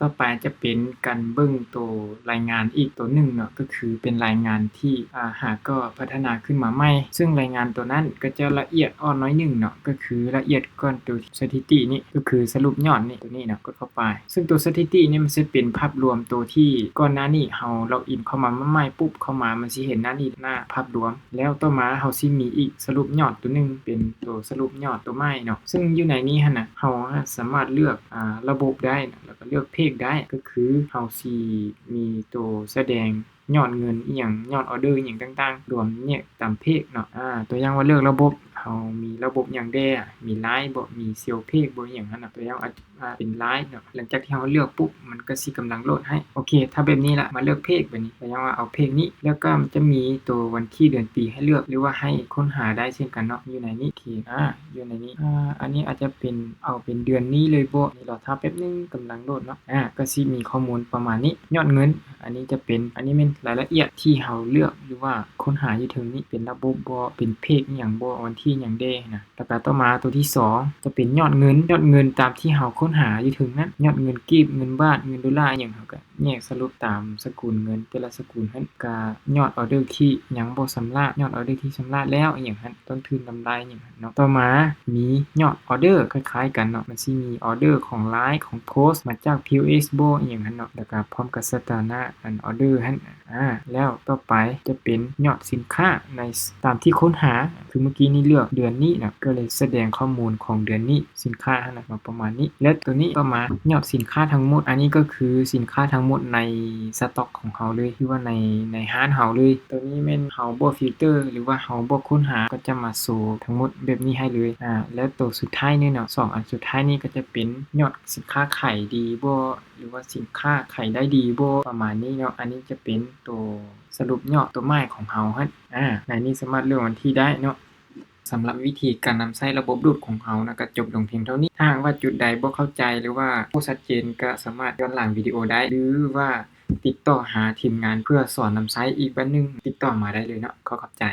ຕໍ່ໄປຈະເປັນການເບິ່ງໂຕລາຍງານອີກໂຕໜຶ່ງເນາະ ກໍຄືເປັນລາຍງານທີ່ ອາ ຫາກໍພັດທະນາຂຶ້ນມາໃໝ່ ເຊິ່ງລາຍງານໂຕນັ້ນກໍຈະລະອຽດອ່ອນໜ້ອຍໜຶ່ງເນາະ ກໍຄືລະອຽດກ່ອນໂຕສະຖິຕິນີ້ ກໍຄືສະຫຼຸບຍອດນີ້ ໂຕນີ້ເນາະ ກົດເຂົ້າໄປ ເຊິ່ງໂຕສະຖິຕິນີ້ມັນຊິເປັນພາບລວມໂຕທີ່ກ່ອນໜ້ານີ້ເຮົາລັອກອິນເຂົ້າມາໃໝ່ໆປຸບ ເຂົ້າມາມັນຊິເຫັນໜ້ານີ້ ໜ້າພາບລວມ ແລ້ວຕໍ່ມາເຮົາຊິມີອີກສະຫຼຸບຍອດໂຕໜຶ່ງ ເປັນໂຕສະຫຼຸບຍອດໂຕໃໝ່ເນາະ ເຊິ່ງຢູ່ໃນນີ້ຫັ້ນນະ ເຮົາສາມາດເລືອກ ອາ ລະບົບໄດ້ເນາະ ແລ້ວກໍເລືອກເພກໄດ້ ກໍຄືເຮົາຊິມີໂຕສະແດງຍອດເງິນອີ່ຫຍັງ ຍອດອໍເດີອີ່ຫຍັງຕ່າງໆ ລວມແຍກຕາມເພກເນາະ ອາ ຕົວຢ່າງວ່າເລືອກລະບົບ ເຮົາມີລະບົບຫຍັງແດ່ ມີລາຍບໍ ມີເຊວເພກບໍ ອີ່ຫຍັງຫັ້ນນະ ຕົວຢ່າງ ອາ ເປັນລາຍເນາະ ຫຼັງຈາກທີ່ເຮົາເລືອກປຸບ ມັນກໍຊິກຳລັງໂຫຼດໃຫ້ ໂອເຄ ຖ້າແບບນີ້ລະ ມາເລືອກເພກ ບາດນີ້ ກໍຢ່າງວ່າເອົາເພກນີ້ ແລ້ວກໍມັນຈະມີໂຕວັນທີເດືອນປີໃຫ້ເລືອກ ຫຼືວ່າໃຫ້ຄົ້ນຫາໄດ້ເຊັ່ນກັນເນາະ ຢູ່ໃນນີ້ ໂອເຄ ອາ ຢູ່ໃນນີ້ ອາ ອັນນີ້ອາດຈະເປັນ ເອົາເປັນເດືອນນີ້ເລີຍບໍ ນີ້ລໍຖ້າແປັບໜຶ່ງ ກຳລັງໂຫຼດເນາະ ອາ ກໍຊິມີຂໍ້ມູນປະມານນີ້ ຍອດເງິນ ອັນນີ້ຈະເປັນ ອັນນີ້ແມ່ນລາຍລະອຽດທີ່ເຮົາເລືອກ ຫຼືວ່າຄົ້ນຫາຢູ່ເທິງນີ້ ເປັນລະບົບບໍ ເປັນເພກອີ່ຫຍັງບໍ ວັນທີຫຍັງແດ່ນະ ແລ້ວກໍຕໍ່ມາໂຕທີສອງ ຈະເປັນຍອດເງິນ ຍອດເງິນຕາມທີ່ເຮົາຄົ້ນຫາຢູ່ເທິງນັ້ນ ຍອດເງິນກີບ ເງິນບາດ ເງິນໂດລາ ອີ່ຫຍັງ ເຮົາກໍແຍກສະຫຼຸບຕາມສະກຸນເງິນ ແຕ່ລະສະກຸນຫັ້ນ ກະຍອດອໍເດີທີ່ຍັງບໍ່ຊຳລະ ຍອດອໍເດີທີ່ຊຳລະແລ້ວ ອີ່ຫຍັງຫັ້ນ ຕົ້ນທຶນກຳໄລ ອີ່ຫຍັງ ເນາະ ຕໍ່ມາມີຍອດອໍເດີຄ້າຍໆກັນເນາະ ມັນຊິມີອໍເດີຂອງລາຍ ຂອງໂພສ ມາຈາກ ພີໂອເອສ ບໍ ອີ່ຫຍັງຫັ້ນເນາະ ແລ້ວກໍພ້ອມກັບສະຖານະອັນອໍເດີຫັ້ນ ອາ ແລ້ວຕໍ່ໄປຈະເປັນຍອດສິນຄ້າໃນ ຕາມທີ່ຄົ້ນຫາ ຄືເມື່ອກີ້ນີ້ເລືອກເດືອນນີ້ເນາະ ກໍເລີຍສະແດງຂໍ້ມູນຂອງເດືອນນີ້ ສິນຄ້າຫັ້ນນະ ມາປະມານນີ້ ແລ້ວໂຕນີ້ກໍມາຍອດສິນຄ້າທັງໝົດ ອັນນີ້ກໍຄືສິນຄ້າທັງໝົດໃນສະຕັອກຂອງເຮົາເລີຍ ຫຼືວ່າໃນ ໃນຮ້ານເຮົາເລີຍ ໂຕນີ້ແມ່ນເຮົາບໍ່ຟິວເຕີ ຫຼືວ່າເຮົາບໍ່ຄົ້ນຫາ ກໍຈະມາໂຊທັງໝົດແບບນີ້ໃຫ້ເລີຍ ອາ ແລ້ວໂຕສຸດທ້າຍນີ້ເນາະ ສອງອັນສຸດທ້າຍນີ້ກໍຈະເປັນຍອດສິນຄ້າຂາຍດີບໍ ຫຼືວ່າສິນຄ້າຂາຍໄດ້ດີບໍ່ ປະມານນີ້ເນາະ ອັນນີ້ຈະເປັນໂຕສະຫຼຸບຍອດໂຕໃໝ່ຂອງເຮົາຫັ້ນ ອາ ໃນນີ້ສາມາດເລືອກວັນທີໄດ້ເນາະ. ສຳລັບວິທີການນຳໃຊ້ລະບົບດູດຂອງເຮົານະ ກໍຈົບລົງພຽງເທົ່ານີ້. ຖ້າຫາກວ່າຈຸດໃດບໍ່ເຂົ້າໃຈ ຫຼືວ່າບໍ່ຊັດເຈນ ກໍສາມາດຍ້ອນຫຼັງວິດີໂອໄດ້ ຫຼືວ່າຕິດຕໍ່ຫາທີມງານເພື່ອສອນນຳໃຊ້ອີກບາດໜຶ່ງ ຕິດຕໍ່ມາໄດ້ເລີຍເນາະ. ຂໍຂອບໃຈ.